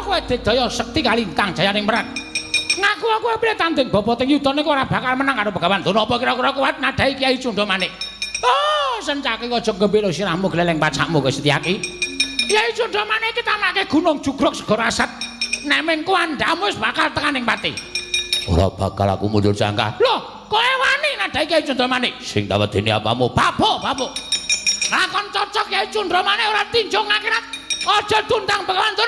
kowe digdaya sekti kalintang jayaning perang. Ngaku kowe piye tanding bapa teng yuda niku ora bakal menang karo Begawan Durna. Apa kira-kira kuat nadhahi Kyai Cundamane? Oh, Sencaki aja gembira sirahmu gleleng pacakmu kowe Setyaki. Kyai Cundamane iki tamake gunung jugruk segara asat. Nek mengko andhamu wis bakal tekan ing pati. Ora bakal aku mundur jangka. Loh, kowe wani nadhahi Kyai Cundamane? Sing tak wedeni apamu? Babuk, babuk. Lakon cocok Kyai Cundamane ora tinjung akhirat. Aja tundang Begawan Durna.